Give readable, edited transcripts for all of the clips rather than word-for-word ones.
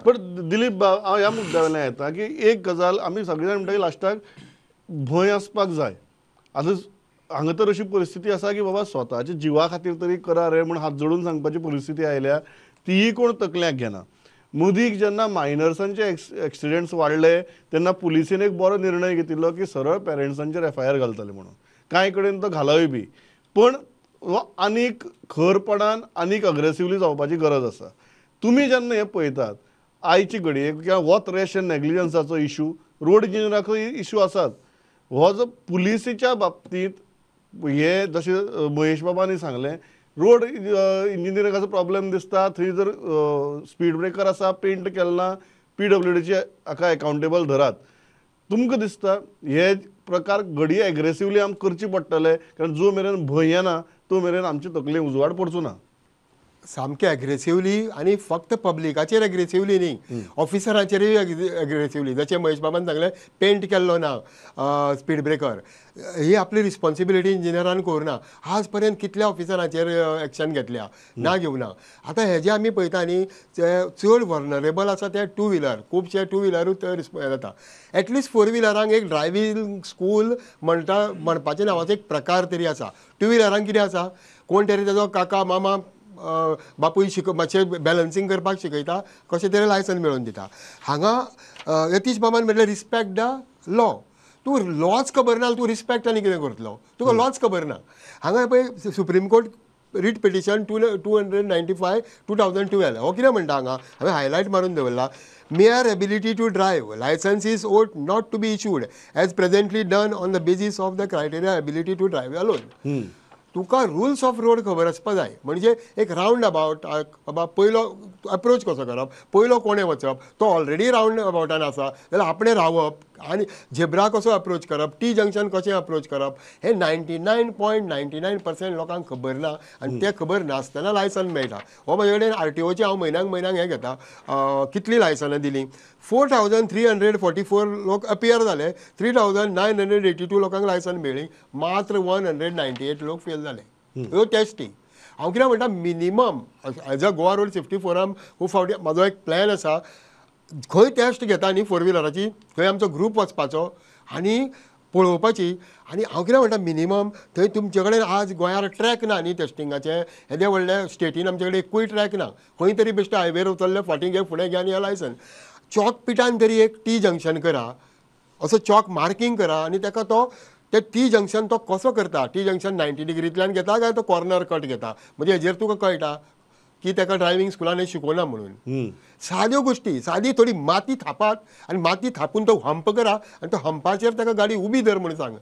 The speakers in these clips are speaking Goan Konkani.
बट दिलीप बाब, हांव ह्या मुद्द्या वयल्यान येता की एक गजाल आमी सगळे जाण म्हणटा की लास्टाक भंय आसपाक जाय. आतां हांगा तर अशी परिस्थिती आसा की बाबा स्वताच्या जिवा खातीर तरी करा रे म्हूण हात जोडून सांगपाची परिस्थिती आयल्या, तीय कोण तकल्याक घेना. मदीं जेन्ना मायनर्सांचे एक्सिडंट्स वाडले तेन्ना पुलिसेन एक बरो निर्णय घेतिल्लो की सरळ पेरंट्सांचेर एफआयआर घालतले म्हणून, कांय कडेन तो घालोय बी, पण हो आनीक खरपणान आनीक अग्रेसिवली जावपाची गरज आसा. तुमी जेन्ना हें पळयतात आयचे घडयेक किंवा होच रॅश एंड नेग्लिजन्साचो इशू, रोड इंजिनियराकूय इशू आसात, हो जो पुलिसेच्या बाबतींत हे जशें महेश बाबांनी सांगलें रोड इंजिनियरिंगाचो प्रॉब्लेम दिसता, थंय जर स्पीड ब्रेकर आसा पेंट केलें ना, पीडब्ल्यूडीचे हाका एकाउंटेबल धरात. तुमकां दिसता हे प्रकार घडये एग्रेसिवली आमकां करचे पडटले, कारण जो मेरेन भंय येना तो मेरेन आमचे तकले उजवाड पडचो ना. सामकें एग्रेसिवली आनी फक्त पब्लिकाचेर एग्रेसिवली न्ही, ऑफिसरांचेरूय एग्रेसिवली. जशें महेश बाबान सांगलें पेंट केल्लो ना स्पीड ब्रेकर, ही आपली रिस्पॉन्सिबिलिटी इंजिनियरान करूं ना. आज पर्यंत कितल्या ऑफिसरांचेर एक्शन घेतल्या ना घेवना. आतां हेजे आमी पळयता न्ही, चड वर्नरेबल आसा ते टू व्हिलर, खुबशे टू व्हिलरूच जाता. एटलिस्ट फोर व्हिलरांक एक ड्रायव्हींग स्कूल म्हणटा म्हणपाच्या नांवाचो एक प्रकार तरी आसा. टू व्हिलरांक कितें आसा, कोण तरी तेजो काका मामा बापूय मातशें बॅलन्सींग करपाक शिकयता, कशें तरी लायसन मेळोवन दिता. हांगा यतीश बाबान म्हटलें रिस्पेक्ट the law. तूं लॉच खबर ना, तूं रिस्पेक्ट आनी कितें करतलो, तुका लॉच खबर ना. हांगा पळय supreme court writ petition 295 2012 हो कितें म्हणटा, हांगा हांवें हायलायट मारून दवरला. Mere ability to drive licence is ought not to be issued as presently done on the basis of the criteria ability to drive alone. तुका रुल्स ऑफ रोड खबर आसपा जाय. म्हणजे एक रावंड अबावट, बाबा पयलो अप्रोच कसो करप, पयलो कोणें वचप, तो ऑलरेडी रावंड अबावटान आसा जाल्यार आपणें रावप, आनी झेब्रा कसो अप्रोच करप, टी जंक्शन कशें अप्रोच करप, हें 99.99% लोकांक खबर ना. आनी तें खबर नासतना लायसन मेळटा. हो म्हजे कडेन आरटीओचे हांव म्हयन्याक म्हयन्याक हें घेता, कितलीं लायसनां दिलीं, 4344 लोक अपियर जाले, 3982 लोकांक लायसन मेळ्ळी, मात्र 198 लोक फेल जाले ह्यो टेस्टी. हांव कितें म्हणटा, minimum as a Goa road safety forum खूब फावटी म्हाजो एक प्लॅन आसा, खंय टेस्ट घेता न्ही फोर व्हिलराची, थंय आमचो ग्रूप वचपाचो आनी पळोवपाची. आनी हांव कितें म्हणटा, मिनिमम थंय तुमचे कडेन आज गोंयार ट्रॅक ना न्ही टेस्टिंगाचे, येदे व्हडले स्टेटीन आमचे कडेन एकूय ट्रॅक ना. खंय तरी बेश्टे हायवेर उतरले, फाटीं घे फुडें घे आनी हे लायसन. चॉक पिटान तरी एक टी जंक्शन करा, असो चॉक मार्कींग करा आनी ताका तो ते टी जंक्शन तो कसो करता, टी जंक्शन 90 डिग्रींतल्यान घेता काय तो कॉर्नर कट घेता, म्हणजे हेजेर तुका कळटा की ताका ड्रायव्हींग स्कुलान शिकोवना म्हणून. साद्यो गोश्टी, सादी थोडी माती थापात आनी माती थापून तो हंप करा आनी तो हंपाचेर ताका गाडी उबी धर म्हणून सांग,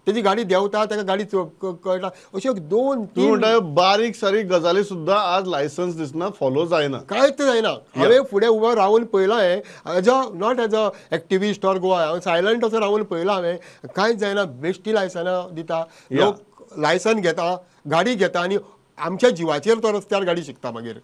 तेजी गाडी देंवता, ताका गाडी कळटा. अश्यो दोन तीन बारीक सारीक गजाली सुद्दां आज लायसन्स दिसना, फॉलो जायना, कांयच जायना. हांवें फुडें उबो रावन पळयलां हें, as a not as a activist or Goa, हांव सायलंट असो रावन पळयलां हांवें, कांयच जायना. बेश्टी लायसनां दिता लोक, लायसन घेता, गाडी घेता आनी आमच्या जिवाचेर तो रस्त्यार गाडी शिकता मागीर.